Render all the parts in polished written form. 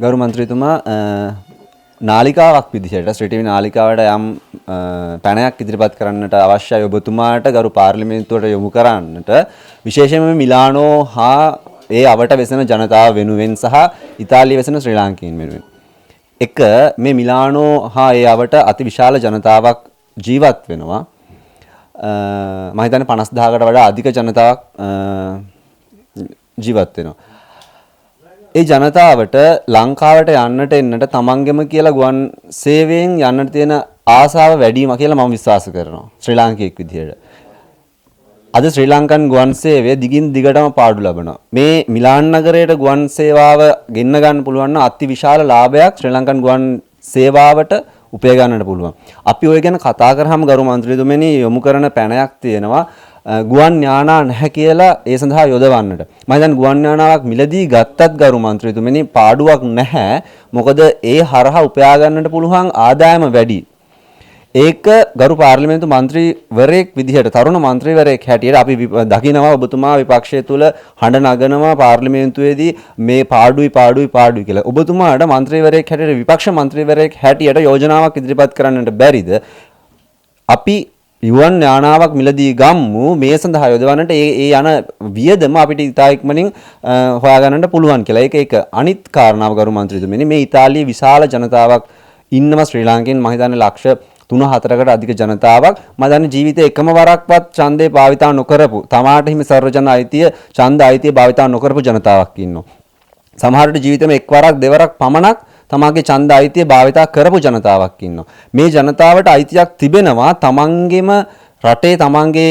ගරු මන්ත්‍රීතුමා, නාලිකාවක් විදිහට ශ්‍රී ටීවී නාලිකාවට යම් පැනයක් ඉදිරිපත් කරන්නට අවශ්‍යයි ඔබතුමාට ගරු පාර්ලිමේන්තුවට යොමු කරන්නට, විශේෂයෙන්ම මිලානෝ හා ඒ අවට වෙසෙන ජනතාව වෙනුවෙන් සහ ඉතාලියේ වෙසෙන ශ්‍රී ලාංකීන් වෙනුවෙන්. එක, මේ මිලානෝ හා ඒ අවට අති විශාල ජනතාවක් ජීවත් වෙනවා. මම හිතන්නේ 50,000කට වඩා අධික ජනතාවක් ජීවත් වෙනවා. ඒ ජනතාවට ලංකාවට යන්නට එන්නට තමන්ගෙම කියලා ගුවන් සේවයෙන් යන්නට තියෙන ආසාව වැඩිම කියලා මම විශ්වාස කරනවා ශ්‍රී ලාංකිකයෙක් විදිහට. අද ශ්‍රී ලංකන් ගුවන් සේවය දිගින් දිගටම පාඩු ලබනවා. මේ මිලාන් නගරයට ගුවන් සේවාව ගෙන්න ගන්න පුළුවන් නම් අති විශාල ලාභයක් ශ්‍රී ලංකන් ගුවන් සේවාවට උපය ගන්නට පුළුවන්. අපි ඔය ගැන කතා කරාම ගරු මන්ත්‍රීතුමනි, යොමු කරන පැනයක් තියෙනවා ගුවන් යානා නැහැ කියලා ඒ සඳහා යොදවන්නට. මම හිතන්නේ ගුවන් යානාවක් මිලදී ගත්තත් ගරු මන්ත්‍රීතුමනි පාඩුවක් නැහැ. මොකද ඒ හරහා උපයා ගන්නට පුළුවන් ආදායම වැඩි. ඒක ගරු පාර්ලිමේන්තු මන්ත්‍රීවරයෙක් විදිහට, තරුණ මන්ත්‍රීවරයෙක් හැටියට අපි දකිනවා ඔබතුමා විපක්ෂය තුල හඬ නගනවා පාර්ලිමේන්තුවේදී මේ පාඩුයි පාඩුයි පාඩුයි කියලා. ඔබතුමාට මන්ත්‍රීවරයෙක් හැටියට, විපක්ෂ මන්ත්‍රීවරයෙක් හැටියට යෝජනාවක් ඉදිරිපත් කරන්නට බැරිද? අපි ගුවන් යානාවක් මිලදී ගම්මු, මේ සඳහා යොදවන්නට, ඒ ඒ යන වියදම අපිට ඉතා ඉක්මනින් හොයාගන්නට පුළුවන් කියලා. ඒක එක. අනිත් කාරණාව ගරු මන්ත්‍රීතුමනි, මේ ඉතාලියේ විශාල ජනතාවක් ඉන්නවා ශ්‍රී ලාංකේන්, මම හිතන්නේ ලක්ෂ 3-4කට අධික ජනතාවක්. මම දන්නේ ජීවිතේ එකම වරක්වත් ඡන්දේ භාවිතා නොකරපු, තමාට හිමි සර්වජන අයිතිය ඡන්ද අයිතිය භාවිතා නොකරපු ජනතාවක් ඉන්නවා. සමහර විට ජීවිතේම එක් වරක් දෙවරක් පමණක් තමාගේ ඡන්ද අයිතිය භාවිතා කරපු ජනතාවක් ඉන්නවා. මේ ජනතාවට අයිතියක් තිබෙනවා තමන්ගේම රටේ තමන්ගේ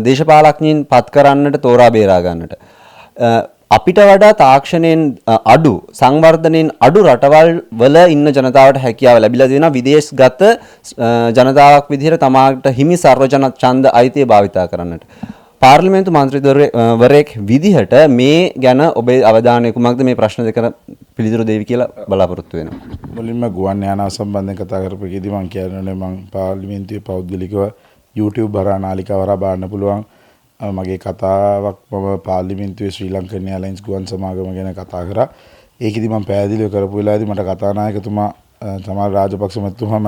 දේශපාලඥයින් පත් කරන්නට, තෝරා බේරා ගන්නට. අපිට වඩා තාක්ෂණයෙන් අඩු, සංවර්ධනයෙන් අඩු රටවල් වල ඉන්න ජනතාවට හැකියාව ලැබිලා තියෙනවා විදේශගත ජනතාවක් විදිහට තමාට හිමි සර්වජන ඡන්ද අයිතිය භාවිතා කරන්නට. පාර්ලිමේන්තු මන්ත්‍රීවරයෙක් විදිහට මේ ගැන ඔබේ අවධානය කුමක්ද? මේ ප්‍රශ්න දෙකට පිළිතුරු දෙවි කියලා බලාපොරොත්තු වෙනවා. මුලින්ම ගුවන් යානාව සම්බන්ධයෙන් කතා කරපු එකේදී මං කියන්නේ, මං පාර්ලිමේන්තුවේ පෞද්ගලිකව YouTube හරහා, නාලිකාව හරහා බලන්න පුළුවන් මගේ කතාවක්. මම පාර්ලිමේන්තුවේ ශ්‍රී ලංකන් එයාලයින්ස් ගුවන් සමාගම ගැන කතා කරා. ඒකෙදි මං පැහැදිලිව කරපු වෙලාවේදී මට කතානායකතුමා චමල් රාජපක්ෂ මැතිතුමාම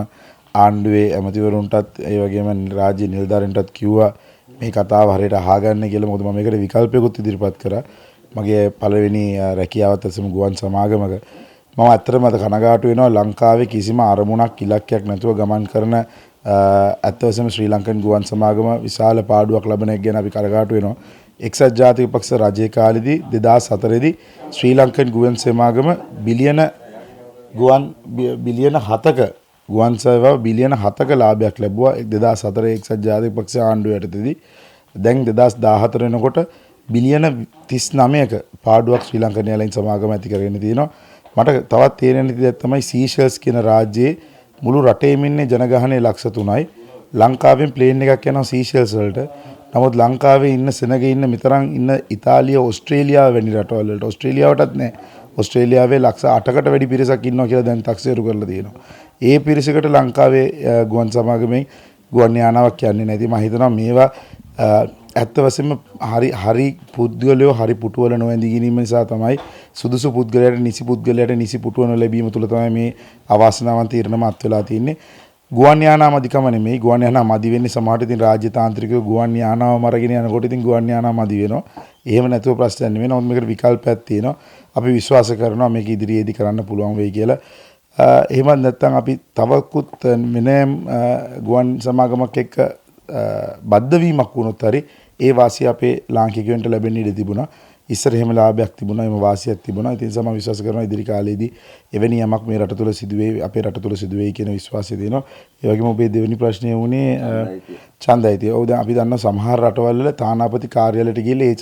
ආණ්ඩුවේ ඇමතිවරුන්ටත් ඒ වගේම රාජ්‍ය නිලධාරීන්ටත් කිව්වා මේ කතාව හරියට අහගන්න කියලා. මොකද මම මේකට විකල්පයකුත් ඉදිරිපත් කරා. මගේ පළවෙනි රැකියාවත් ඇසම ගුවන් සමාගමක. මම ඇත්තටම අද කනගාටු වෙනවා, ලංකාවේ කිසිම අරමුණක් ඉලක්කයක් නැතුව ගමන් කරන ඇත්ත වශයෙන්ම ශ්‍රී ලංකන් ගුවන් සමාගම විශාල පාඩුවක් ලබන එක ගැන අපි කනගාටු වෙනවා. එක්සත් ජාතික පක්ෂ රජයේ කාලෙදී 2004 දී ශ්‍රී ලංකන් ගුවන් සමාගම බිලියන ගුවන් බිලියන 7ක ගුවන් සේවාව බිලියන 7ක ලාභයක් ලැබුවා 2004 එක්සත් ජාතික පක්ෂ ආණ්ඩුව යටතේදී. දැන් 2014 වෙනකොට බිලියන 39ක පාඩුවක් ශ්‍රී ලංකන් එයාලයින් සමාගම ඇති කරගෙන තියෙනවා. මට තවත් තේරෙන දෙයක් තමයි, සීෂල්ස් කියන රාජ්‍යයේ මුළු රටේම ඉන්නේ ජනගහනය ලක්ෂ 3යි. ලංකාවෙන් ප්ලේන් එකක් යනවා සීෂල්ස් වලට. නමුත් ලංකාවේ ඉන්න සෙනග ඉන්න මෙතරම් ඉන්න ඉතාලිය, ඕස්ට්‍රේලියාව වැනි රටවල් වලට, ඕස්ට්‍රේලියාවටත් නෑ. ඕස්ට්‍රේලියාවේ ලක්ෂ 8කට වැඩි පිරිසක් ඉන්නවා කියලා දැන් තක්සේරු කරලා තියෙනවා. ඒ පිරිසකට ලංකාවේ ගුවන් සමාගමෙන් ගුවන් යානාවක් යන්නේ නැහැ. ඉතින් මම හිතනවා මේවා ඇත්ත වශයෙන්ම හරි හරි පුද්ගලයෝ හරි පුටුවල නොඇඳී ගැනීම නිසා තමයි, සුදුසු පුද්ගලයාට නිසි පුද්ගලයාට නිසි පුටුව නොලැබීම තුළ තමයි මේ අවාසනාවන්ත ඉරණම අත් වෙලා තියෙන්නේ. ගුවන් යානා මදිකම නෙමෙයි. ගුවන් යානා මදි වෙන්නේ සමහරට ඉතින් රාජ්‍ය තාන්ත්‍රිකව ගුවන් යානාවම අරගෙන යනකොට ඉතින් ගුවන් යානා මදි වෙනවා. එහෙම නැතුව ප්‍රශ්නයක් නෙමෙයි. නමුත් මේකට විකල්පයක් තියෙනවා. අපි විශ්වාස කරනවා මේක ඉදිරියේදී කරන්න පුළුවන් වෙයි කියලා. එහෙමත් නැත්නම් අපි තවකුත් වෙනම ගුවන් සමාගමක් එක්ක බද්ධ වීමක් වුණොත් හරි ඒ වාසිය අපේ ලාංකිකයන්ට ලැබෙන්න ඉඩ තිබුණා. ඉස්සර එහෙම ලාභයක් තිබුණා, එහෙම වාසියක් තිබුණා. ඉතින් සම විශ්වාස කරනවා ඉදිරි කාලේදී එවැනි යමක් මේ රට තුල සිදුවේ, අපේ රට තුල සිදුවේයි කියන විශ්වාසය තියෙනවා. ඒ වගේම ඔබේ දෙවෙනි ප්‍රශ්නය වුණේ ඡන්ද අයිතිය. ඔව්, දැන් අපි දන්නවා සමහර රටවල් වල තානාපති කාර්යාලයට ගිහිල්ලා ඒ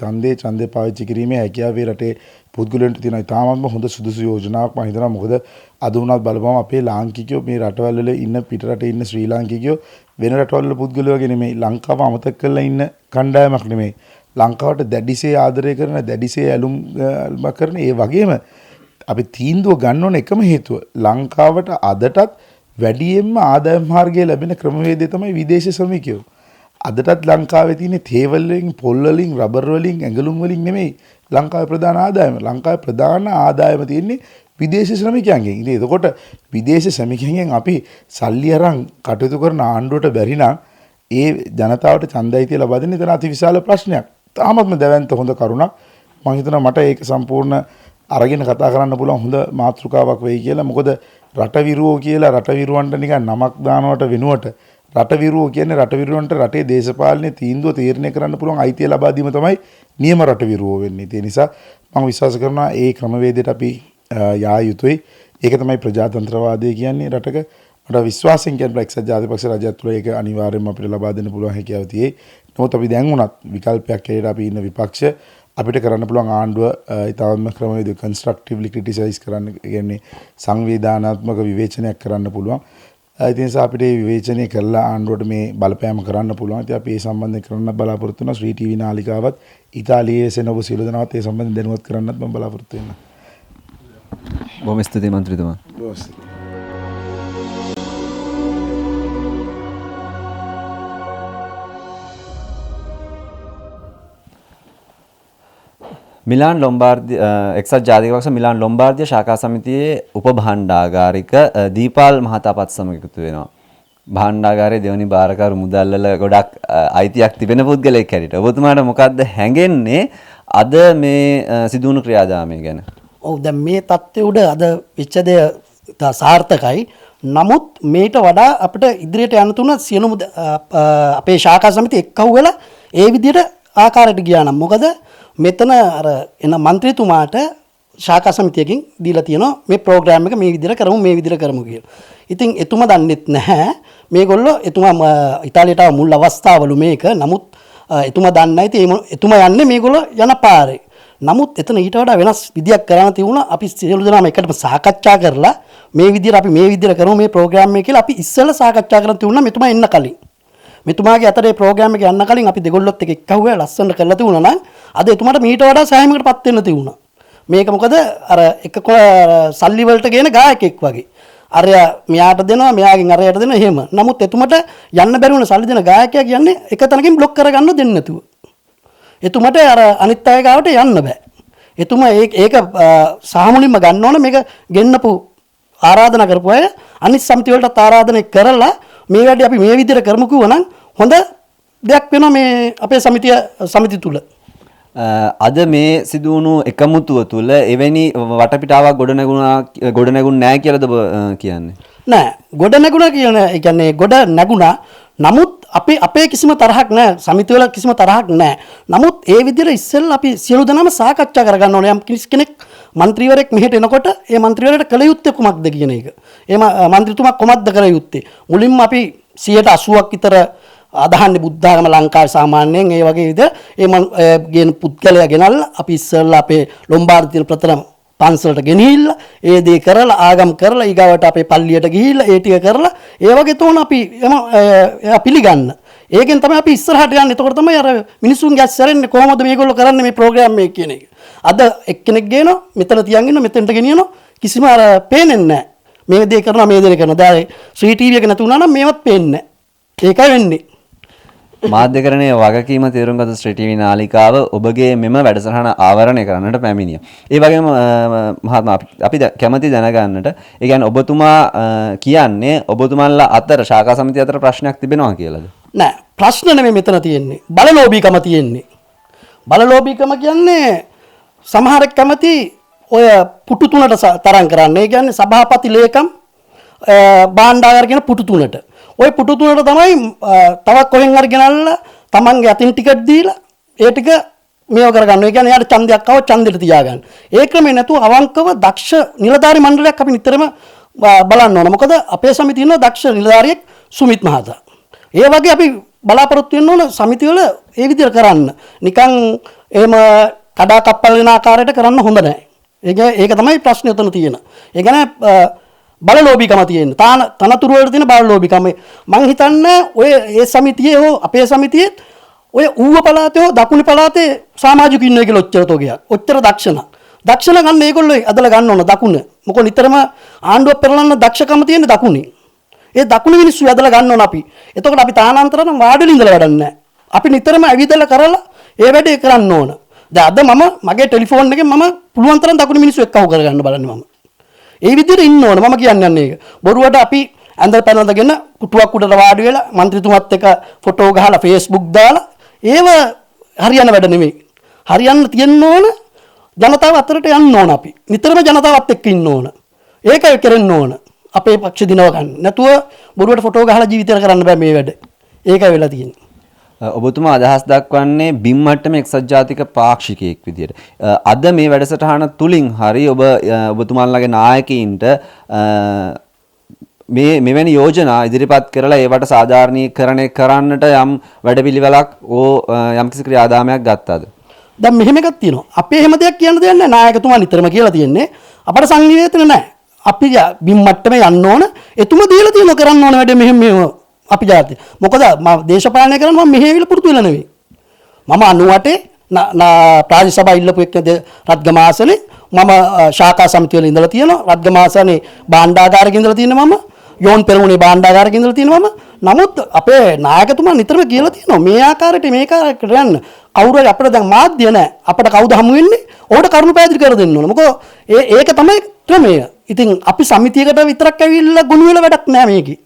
ඡන්දේ පාවිච්චි කිරීමේ හැකියාව ඒ රටේ පුද්ගලයන්ට තියෙනවා. ඉතාමත්ම හොඳ සුදුසු යෝජනාවක් මම හිතනවා. මොකද අද වුණත් බලපුවම අපේ ලාංකිකයෝ මේ රටවල් වල ඉන්න, පිට රටේ ඉන්න ශ්‍රී ලාංකිකයෝ වෙන රටවල් වල පුද්ගලයෝ වගේ නෙමෙයි. ලංකාව අමතක කරලා ඉන්න කණ්ඩායමක් නෙමෙයි. ලංකාවට දැඩිසේ ආදරය කරන, දැඩිසේ ඇලුම් කරන, ඒ වගේම අපි තීන්දුව ගන්න ඕන එකම හේතුව ලංකාවට අදටත් වැඩියෙන්ම ආදායම් මාර්ගය ලැබෙන ක්‍රමවේදය තමයි විදේශ ශ්‍රමිකයෝ. අදටත් ලංකාවේ තියෙන තේ වලින්, පොල් වලින්, රබර් වලින්, ඇඟලුම් වලින් නෙමෙයි ලංකාවේ ප්‍රධාන ආදායම. ලංකාවේ ප්‍රධාන ආදායම තියෙන්නේ විදේශ ශ්‍රමිකයන්ගෙන්. ඉතින් එතකොට විදේශ ශ්‍රමිකයන්ගෙන් අපි සල්ලි අරන් කටයුතු කරන ආණ්ඩුවට බැරි නම් ඒ ජනතාවට ඡන්ද අයිතිය ලබා දෙන්න එතන අතිවිශාල ප්‍රශ්නයක්. තාමත්ම දැවැන්ත හොඳ කරුණක්. මං හිතනවා මට ඒක සම්පූර්ණ අරගෙන කතා කරන්න පුළුවන් හොඳ මාතෘකාවක් වෙයි කියලා. මොකද රටවිරුවෝ කියලා රටවිරුවන්ට නිකන් නමක් දානවට වෙනුවට රටවිරුවෝ කියන්නේ රටවිරුවන්ට රටේ දේශපාලනයේ තීන්දුව තීරණය කරන්න පුළුවන් අයිතිය ලබා දීම තමයි නියම රටවිරුවෝ වෙන්නේ. ඒ නිසා මම විශ්වාස කරනවා ඒ ක්‍රමවේදයට අපි යා යුතුයි. ඒක තමයි ප්‍රජාතන්ත්‍රවාදය කියන්නේ රටක. මට විශ්වාසයෙන් කියන්න එක්සත් ජාතික පක්ෂ රජයත් තුළ ඒක අනිවාර්යයෙන්ම අපිට ලබා දෙන්න පුළුවන් හැකියාව තියෙයි. නමුත් අපි දැන් වුණත් විකල්පයක් හැටියට අපි ඉන්න විපක්ෂ අපිට කරන්න පුළුවන් ආණ්ඩුව ඉතාමත්ම ක්‍රමවේද කන්ස්ට්‍රක්ටිව්ලි ක්‍රිටිසයිස් කරන්න, ඒ කියන්නේ සංවේදනාත්මක විවේචනයක් කරන්න පුළුවන්. ඒ නිසා අපිට මේ විවේචනය කරලා ආණ්ඩුවට මේ බලපෑම කරන්න පුළුවන්. ඉතින් අපි ඒ සම්බන්ධයෙන් කරන්න බලාපොරොත්තු වෙනවා. ශ්‍රී ටීවී නාලිකාවත් ඉතාලියේ එසෙන ඔබ සියලු දෙනාවත් ඒ සම්බන්ධයෙන් දැනුවත් කරන්නත් මම බලාපොරොත්තු වෙනවා. බොහොම ස්තුතියි මන්ත්‍රීතුමා. බොහොම ස්තුතියි. මිලාන් ලොම්බාර්දි එක්සත් ජාතික පක්ෂ මිලාන් ලොම්බාර්දිය ශාඛා සමිතියේ උපභාණ්ඩාගාරික දීපාල් මහතා පත් සමග එකතු වෙනවා. භාණ්ඩාගාරයේ දෙවනි භාරකරු මුදල් වල ගොඩක් අයිතියක් තිබෙන පුද්ගලයෙක් හැටියට ඔබතුමාට මොකද්ද හැඟෙන්නේ අද මේ සිදුවුණු ක්‍රියාදාමය ගැන? ඔව්, දැන් මේ තත්ත්වය උඩ අද වෙච්ච දෙය සාර්ථකයි. නමුත් මේට වඩා අපිට ඉදිරියට යන්න තුන සියලුම අපේ ශාඛා සමිති එක්කහුව වෙලා ඒ විදිහට ආකාරයට ගියා නම්, මොකද මෙතන අර එන මන්ත්‍රීතුමාට ශාඛා සමිතියකින් දීලා තියෙනවා මේ ප්‍රෝග්‍රෑම් එක මේ විදිහට කරමු මේ විදිහට කරමු කියලා. ඉතින් එතුමා දන්නෙත් නැහැ මේගොල්ලෝ, එතුමා ඉතාලියට ආව මුල් අවස්ථාවලු මේක. නමුත් එතුමා දන්නේ නැහැ. ඉතින් එතුමා යන්නේ මේගොල්ලෝ යන පාරේ. නමුත් එතන ඊට වඩා වෙනස් විදියක් කරන්න තිබුණා. අපි සියලු දෙනාම එකටම සාකච්ඡා කරලා මේ විදිහට අපි මේ විදිහට කරමු මේ ප්‍රෝග්‍රෑම් එක කියලා අපි ඉස්සෙල්ලා සාකච්ඡා කරන් තිබුණා මෙතුමා එන්න කලින්. මෙතුමාගේ අතරේ ප්‍රෝග්‍රෑම් එක යන්න කලින් අපි දෙගොල්ලොත් එක්ක එක්කහුව ලස්සනට කරලා තිබුණා නම් අද එතුමාට මීට වඩා සෑහීමකට පත් වෙන්න තිබුණා. මේක මොකද අර එක සල්ලි වලට ගේන ගායකයෙක් වගේ. අරයා මෙයාට දෙනවා, මෙයාගෙන් අරයාට දෙනවා එහෙම. නමුත් එතුමාට යන්න බැරි වුණ සල්ලි දෙන ගායකයා කියන්නේ එක තැනකින් බ්ලොක් කරගන්න දෙන්නේ නැතුව. එතුමාට අර අනිත් අය ගාවට යන්න බෑ. එතුමා ඒක සාමුලින්ම ගන්න ඕන. මේක ගෙන්නපු ආරාධනා කරපු අය අනිත් සමිති වලටත් ආරාධනය කරලා මේ වැඩේ අපි මේ විදිහට කරමු කිව්වනම් හොඳ දෙයක් වෙනවා මේ අපේ සමිති තුල. අද මේ සිදු වුණු එකමුතුව තුල එවැනි වටපිටාවක් ගොඩනැගුණ නෑ කියලාද ඔබ කියන්නේ? නෑ, ගොඩනැගුණා කියන, ඒ කියන්නේ ගොඩ නැගුණා. නමුත් අපේ කිසිම තරහක් නෑ, සමිති වල කිසිම තරහක් නෑ. නමුත් ඒ විදිහට ඉස්සෙල්ලා අපි සියලු දෙනාම සාකච්ඡා කරගන්න ඕනේ. යම් කිසි කෙනෙක් මන්ත්‍රීවරයෙක් මෙහෙට එනකොට ඒ මන්ත්‍රීවරයාට කළ යුත්තේ කුමක්ද කියන එක. ඒ මන්ත්‍රීතුමා කොමක්ද කළ යුත්තේ? මුලින්ම අපි 80ක් විතර අදහන්නේ බුද්ධාගම ලංකාවේ සාමාන්‍යයෙන් ඒ වගේ විදිහ ඒ ගෙන පුද්ගලයා ගෙනල්ලා අපි ඉස්සෙල්ලා අපේ ලොම්බාර්දි තියෙන ප්‍රථම පන්සලට ගෙනහිල්ලා ඒ දේ කරලා ආගම් කරලා ඊගාවට අපේ පල්ලියට ගිහිල්ලා ඒ ටික කරලා ඒ වගේ තෝන අපි එයා පිළිගන්න. ඒකෙන් තමයි අපි ඉස්සරහට යන්නේ. එතකොට තමයි අර මිනිසුන්ගේ ඇස් ඇරෙන්නේ කොහොමද මේගොල්ලෝ කරන්නේ මේ ප්‍රෝග්‍රෑම් එක කියන එක. අද එක්කෙනෙක් ගේනවා, මෙතන තියන් ඉන්නවා, මෙතෙන්ට ගෙනියනවා, කිසිම අර පේන්නේ නැහැ. මේ දේ කරනවා, මේ දේ කරනවා. දැන් ශ්‍රී ටීවී එක නැති වුණා නම් මේවත් පේන්නේ නැහැ. ඒකයි වෙන්නේ. මාධ්‍යකරණයේ වගකීම තේරුම් ගත ශ්‍රී ටීවී නාලිකාව ඔබගේ මෙම වැඩසටහන ආවරණය කරන්නට පැමිණියා. ඒ වගේම මහත්මයා අපි කැමති දැනගන්නට, ඒ කියන්නේ ඔබතුමා කියන්නේ ඔබතුමන්ලා අතර ශාඛා සමිතිය අතර ප්‍රශ්නයක් තිබෙනවා කියලාද? නෑ, ප්‍රශ්න නෙමෙයි මෙතන තියෙන්නේ. බලලෝභීකම තියෙන්නේ. බලලෝභීකම කියන්නේ සමහරෙක් කැමති ඔය පුටු තුනට තරම් කරන්න. ඒ කියන්නේ සභාපති ලේකම් භාණ්ඩාගාර කියන පුටු තුනට. ඔය පුටු තුනට තමයි තවක් කොහෙන් හරි ගෙනල්ලා තමන්ගේ අතින් ටිකට් දීලා ඒ ටික මේව කරගන්න. ඒ කියන්නේ එයාට ඡන්දයක් ආවොත් ඡන්දෙට තියාගන්න. ඒ ක්‍රමේ නැතුව අවංකව දක්ෂ නිලධාරි මණ්ඩලයක් අපි නිතරම බලන්න ඕන. මොකද අපේ සමිතියේ ඉන්න දක්ෂ නිලධාරියෙක් සුමිත් මහතා. ඒ වගේ අපි බලාපොරොත්තු වෙන්න ඕන සමිතිවල ඒ විදිහට කරන්න. නිකන් එහෙම කඩා කප්පල් වෙන ආකාරයට කරන්න හොඳ නෑ. ඒක තමයි ප්‍රශ්නේ උතන තියෙන. ඒ කියන්නේ බලලෝභීකම තියෙන. තනතුරු වලට තියෙන බලලෝභීකම. මං හිතන්නේ ඔය ඒ සමිතියේ හෝ අපේ සමිතියේ ඔය ඌව පළාතේ හෝ දකුණු පළාතේ සමාජික ඉන්නවා කියලා ඔච්චර තෝගයක්. ඔච්චර දක්ෂණ. දක්ෂණ ගන්න ඒගොල්ලෝ ඇදලා ගන්න ඕන දකුණ. මොකද නිතරම ආණ්ඩුව පෙරලන්න දක්ෂකම තියෙන දකුණේ. ඒ දකුණු මිනිස්සු ඇදලා ගන්න ඕන අපි. එතකොට අපි තානාන්තර නම් වාඩි වෙලා ඉඳලා වැඩක් නැහැ. අපි නිතරම ඇවිදලා කරලා ඒ වැඩේ කරන්න ඕන. දැන් අද මම මගේ ටෙලිෆෝන් එකෙන් මම පුළුවන් තරම් දකුණු මිනිස්සු එක්ක අහු කරගන්න බලන්නේ මම. ඒ විදිහට ඉන්න ඕන මම කියන්නේ යන්නේ ඒක. බොරුවට අපි ඇඳ පැනඳගෙන පුටුවක් උඩට වාඩි වෙලා මන්ත්‍රීතුමත් එක්ක ෆොටෝ ගහලා Facebook දාලා ඒව හරියන වැඩ නෙමෙයි. හරියන්න තියෙන්න ඕන ජනතාව අතරට යන්න ඕන අපි. නිතරම ජනතාවත් එක්ක ඉන්න ඕන. ඒකයි කරන්න ඕන. අපේ පක්ෂ දිනව ගන්න. නැතුව බොරුවට ෆොටෝ ගහලා ජීවිතේට කරන්න බෑ මේ වැඩ. ඒකයි වෙලා තියෙන්නේ. ඔබතුමා අදහස් දක්වන්නේ බිම් මට්ටමේ එක්සත් ජාතික පාක්ෂිකයෙක් විදියට. අද මේ වැඩසටහන තුලින් හරි ඔබ ඔබතුමාලගේ නායකයින්ට මේ මෙවැනි යෝජනා ඉදිරිපත් කරලා ඒවට සාධාරණීකරණය කරන්නට යම් වැඩපිළිවෙලක් ඕ යම්කිසි ක්‍රියාදාමයක් ගත්තද? දැන් මෙහෙම එකක් තියෙනවා. අපේ එහෙම දෙයක් කියන්න දෙයක් නැහැ. නායකතුමා නිතරම කියලා තියෙන්නේ අපට සංනිවේදන නැහැ. අපි බිම් මට්ටමේ යන්න ඕන. එතුමා දීලා තියෙනවා කරන්න ඕන වැඩේ මෙහෙම මෙහෙම අපි ජාති. මොකද මම දේශපාලනය කරන්න මම මෙහෙ ඇවිල්ලා පුරුදු වෙලා නෙවෙයි. මම 98 ප්‍රාදේශීය සභා ඉල්ලපු එක්ක රත්ගම ආසනේ මම ශාඛා සමිතිය වල ඉඳලා තියෙනවා. රත්ගම ආසනේ භාණ්ඩාගාරයක ඉඳලා තියෙනවා මම. යෝන් පෙරමුණේ භාණ්ඩාගාරයක ඉඳලා තියෙනවා මම. නමුත් අපේ නායකතුමා නිතරම කියලා තියෙනවා මේ ආකාරයට මේ ආකාරයට යන්න. කවුරු හරි අපිට දැන් මාධ්‍ය නැහැ. අපිට කවුද හමු වෙන්නේ? ඔහුට කරුණු පැහැදිලි කර දෙන්න ඕන. මොකද ඒක තමයි ක්‍රමය. ඉතින් අපි සමිතියකට විතරක් ඇවිල්ලා ගොනු වෙලා වැඩක් නෑ මේකේ.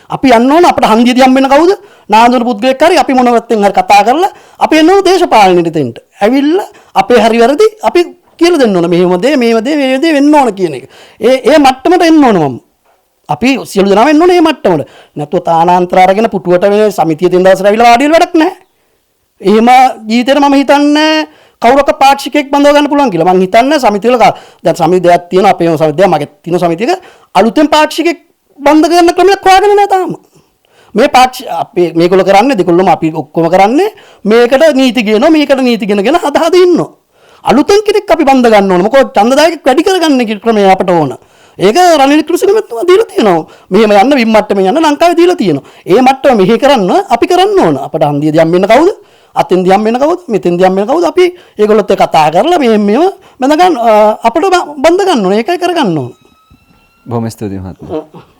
අපි යන්න ඕන අපිට හන්දියදී හම්බ වෙන කවුද? නාඳුන පුද්ගලෙක් හරි අපි මොන පැත්තෙන් හරි කතා කරලා අපි එන්න ඕන දේශපාලනෙට දෙන්න. ඇවිල්ලා අපේ හරි වැරදි අපි කියලා දෙන්න ඕන. මෙහෙම දේ මේව දේ මේ දේ වෙන්න ඕන කියන එක. ඒ ඒ මට්ටමට එන්න ඕන මම. අපි සියලු දෙනාම එන්න ඕනේ මේ මට්ටමට. නැතුව තානාන්තර අරගෙන පුටුවට මේ සමිතිය දෙන දවසට ඇවිල්ලා වාඩි වෙලා වැඩක් නැහැ. එහෙම ජීවිතේට මම හිතන්නේ කවුරක පාක්ෂිකයෙක් බඳව ගන්න පුළුවන් කියලා. මං හිතන්නේ සමිතිය වල දැන් සමිති දෙයක් තියෙනවා අපේම සමිතිය මගේ තියෙන සමිතියක අලුතෙන් පාක්ෂිකයෙක් බඳ ගන්න ක්‍රමයක් හොයාගෙන නෑ තාම. මේ පාක්ෂ අපේ මේගොල්ලෝ කරන්නේ දෙකොල්ලොම අපි ඔක්කොම කරන්නේ මේකට නීති ගේනවා මේකට නීති ගෙනගෙන හද හද ඉන්නවා. අලුතෙන් කෙනෙක් අපි බඳ ගන්න ඕන. මොකද ඡන්දදායකෙක් වැඩි කරගන්න ක්‍රමය අපට ඕන. ඒක රනිල් වික්‍රමසිංහ මැතිතුමා දීලා තියෙනවා. මෙහෙම යන්න බිම් මට්ටමේ යන්න ලංකාවේ දීලා තියෙනවා. ඒ මට්ටම මෙහෙ කරන්න අපි කරන්න ඕන. අපට හන්දියදී හම්බ වෙන්න කවුද? අතෙන්දී හම්බ වෙන කවුද? මෙතෙන්දී හම්බ වෙන කවුද? අපි ඒගොල්ලොත් එක්ක කතා කරලා මෙහෙම මෙහෙම බඳ ගන්න අපට බඳ ගන්න ඕන. ඒකයි කරගන්න ඕන. බොහොම ස්තුතියි මහත්මයා.